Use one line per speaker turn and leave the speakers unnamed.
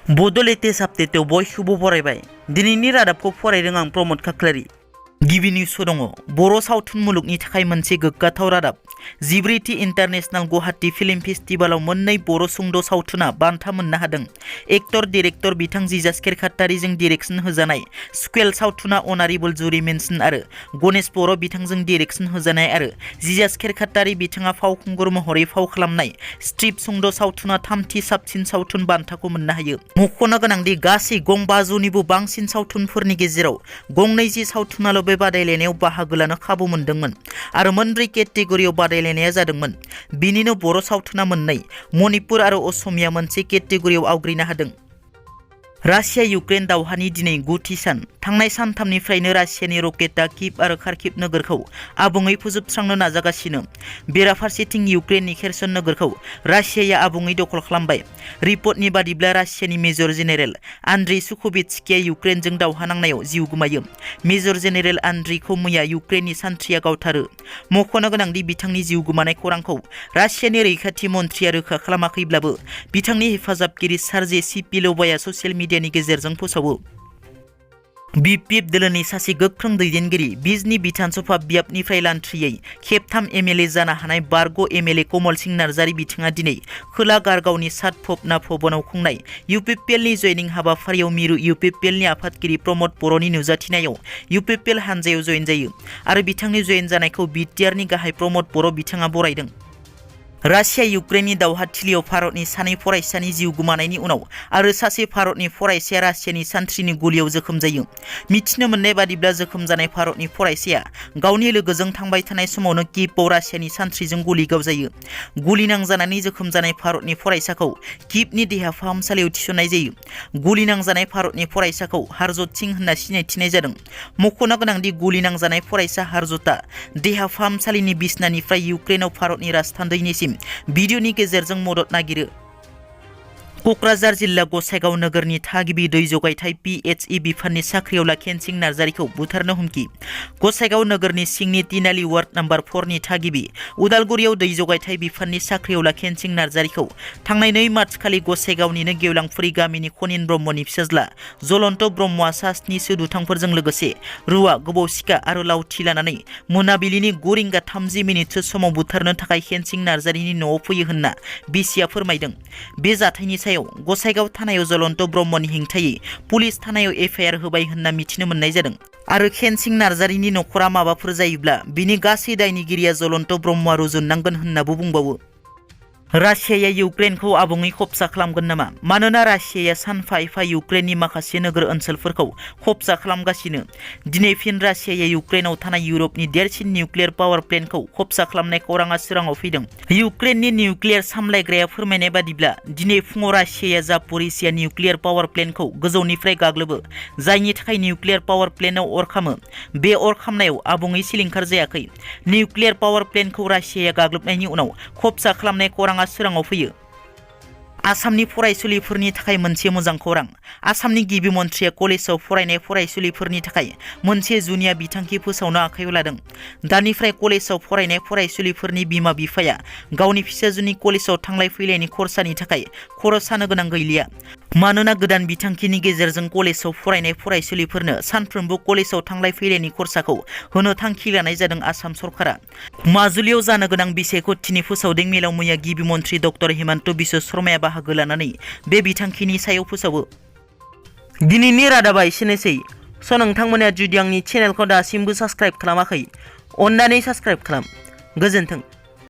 बड' लेटेस्ट आपडेटआव बयखौबो बरायबाय। दिनैनि रादाबखौ फरायदों आं प्रमद खाख्लारि। गिबि निउसआव दङ बर' सावथुन मुलुगनि थाखाय मोनसे गोग्गाथाव रादाब। जिब्रैथि इन्टारनेशनेल गुवाहाटी फिल्म फेस्टिभेलाव मोननै बर' सुंद' सावथुना बान्था मोननो हादों। एक्टर डिरेक्टर बिथां जिजास खेरखातारिजों डिरेक्सन होजानाय स्कुवेल सावथुना अनारेबल जुरि मेनसन आरो गणेश बर' बिथांजों डिरेक्सन होजानाय आरो जिजास खेरखातारि बिथाङा फावखुंगुर महरै फाव खालामनाय स्ट्रिप सुंद' सावथुना थामथि साबसिन सावथुन बान्थाखौ मोननो हायो। मख'नो गोनांदि गासै गं 500निबो बांसिन सावथुनफोरनि गेजेराव गंनै जि सावथुनाल' बे बादायलायनायाव बाहागो लानो खाबु मोनदोंमोन आरो मोनब्रै केटेगरियाव बादायलायनाया जादोंमोन। बिनिनो बर' सावथुना मोननै, मणिपुर आरो असमिया मोनसे केटेगरियाव आवग्रिनो हादों। रासिया इउक्रेन दावहानि दिनै 9थि सान। थांनाय सानथामनिफ्रायनो रासियानि रकेटआ किभ आरो खार्किभ नोगोरखौ आबुङै फोजोबस्रांनो नाजागासिनो। बेराफारसेथिं इउक्रेननि खेरसन नोगोरखौ रासियाया आबुङै दखल खालामबाय। रिपर्टनि बादिब्ला रासियानि मेजर जेनेरेल आन्द्रेइ सुख'भित्स्किया इउक्रेनजों दावहा नांनायाव जिउ गोमायो। मेजर जेनेरेल आन्द्रेइखौ मैया इउक्रेननि सान्थ्रिया गावथारो। मख'नो गोनांदि बिथांनि जिउ गोमानाय खौरांखौ रासियानि रैखाथि मन्थ्रिया रोखा खालामाखैब्लाबो बिथांनि हेफाजाबगिरि सार्जे सिपिल'भाया ससियेल मिडियानि गेजेरजों फोसावो। बिपिएफ दोलोनि सासे गोख्रों दैदेनगिरि बिजनी बिधानसभा बियाबनिफ्राय लान्थ्रियै खेबथाम एमएलए जानो हानाय बारग' एमएलए कमल सिंह नार्जारी बिथाङा दिनै खोला गारगावनि सातभबना भवनाव खुंनाय इउपिपिएलनि जयनिं हाबाफारियाव मिरु इउपिपिएलनि आफादगिरि प्रमद बर'नि नुजाथिनायाव इउपिपिएल हानजायाव जयेन जायो आरो बिथांनि जयेन जानायखौ बिटिआरनि गाहाय प्रमद बर' बिथाङा बरायदों। रासिया इउक्रेननि दावहाथिलियाव भारतनि सानै फरायसानि जिउ गोमानायनि उनाव आरो सासे भारतनि फरायसाया रासियानि सान्थ्रिनि गुलियाव जोखोम जायो। मिथिनो मोननाय बादिब्ला जोखोम जानाय भारतनि फरायसाया गावनि लोगोजों थांबाय थानाय समावनो किभआव रासियानि सान्थ्रिजों गुलि गावजायो। गुलि नांजानानै जोखोम जानाय भारतनि फरायसाखौ किभनि देहा फाहामसालियाव थिसननाय जायो। गुलि नांजानाय भारतनि फरायसाखौ हरजत सिंह होनना सिनायथिनाय जादों। मख'नो गोनांदि गुलि नांजानाय फरायसा हरजतआ देहा फाहामसालिनि बिसनानिफ्राय इउक्रेनाव भारतनि राजथान्दैनिसिम भिडिअनि गेजेरजों मदद नागिरो। क'क्राझार जिल्ला गसाइगाव नोगोरनि थागिबि दै जगायथाय पिएचइ बिफाननि साख्रियाव केनसिं नार्जारीखौ बुथारनो हुमखि। गसाइगाव नोगोरनि सिंनि तिनालि वार्ड नम्बर 4 नि थागिबि उदालगुरियाव दै जगायथाय बिफाननि साख्रियाव केनसिं नार्जारीखौ थांनाय 2 मार्च खालि गसाइगावनिनो गेवलांफुरि गामिनि खनिन ब्रह्मनि फिसाज्ला जलन्त ब्रह्मआ सा 7 दुथांफोरजों लोगोसे रुवा, गोबौ सिखा आरो लावथि लानानै मोनाबिलिनि 9:30 समाव बुथारनो थाखाय केनसिं नार्जारीनि न'आव फैयो होनना बिसिया फोरमायदों। बे जाथायनि सायाव गसाइगाव थानायाव जलन्त ब्रह्मनि हेंथायै पुलिस थानायाव एफआइआर होबाय होनना मिथिनो मोननाय जादों आरो केनसिं नार्जारीनि नखरा माबाफोर जायोब्ला बिनि गासै दायनिगिरिया जलन्त ब्रह्मआ रुजुननांगोन होननाबो बुंबावो। रासियाया इउक्रेनखौ आबुङै खबजा खालामगोन नामा? मानोना रासियाया सानफा एफा इउक्रेननि माखासे नोगोर ओनसोलफोरखौ खबजा खालामगासिनो। दिनै फिन रासियाया इउक्रेनाव थानाय इउरपनि देरसिन निउक्लियार पावार प्लेन्टखौ खबजा खालामनाय खौराङा सोराङाव फैदों। इउक्रेननि निउक्लियार सामलायग्राया फोरमायनाय बादिब्ला दिनै फुङाव रासियाया जाप'रिसिया निउक्लियार पावार प्लेन्टखौ गोजौनिफ्राय गाग्लोबो, जायनि थाखाय निउक्लियार पावार प्लेन्टआव अर खामो। बे अर खामनायाव आबुङै सिलिंखार जायाखै। निउक्लियार पावार प्लेन्टखौ रासियाया गाग्लोबनायनि उनाव खबजा खालामनाय खौराङा सोराङाव फैयो। आसामनि फरायसुलिफोरनि थाखाय मोनसे मोजां खौरां। आसामनि गिबि मन्थ्रिया कलेजाव फरायनाय फरायसुलिफोरनि थाखाय मोनसे जुनिया बिथांखि फोसावनो आखायाव लादों। दानिफ्राय कलेजाव फरायनाय फरायसुलिफोरनि बिमा बिफाया गावनि फिसाजोनि कलेजाव थांलाय फैलायनि खरसानि थाखाय खरस सानो गोनां गैलिया। मानोना गोदान बिथांखिनि गेजेरजों कलेजाव फरायनाय फरायसुलिफोरनो सानफ्रोमबो कलेजाव थांलाय फैलायनि खरसाखौ होनो थांखि लानाय जादों आसाम सरकारा। माजुलियाव जानो गोनां बिसायख'थिनि फोसावदिं मेलाव मैया गिबि मन्थ्रि डक्टर हिमन्त बिश्व शर्माया बाहागो लानानै बे बिथांखिनि सायाव फोसावो। दिनैनि रादाबा एसेनोसै। नोंथांमोना जुदि आंनि चेनेलखौ दासिमबो साबस्क्राइब खालामाखै, अन्नानै साबस्क्राइब खालाम। गोजोन्थों।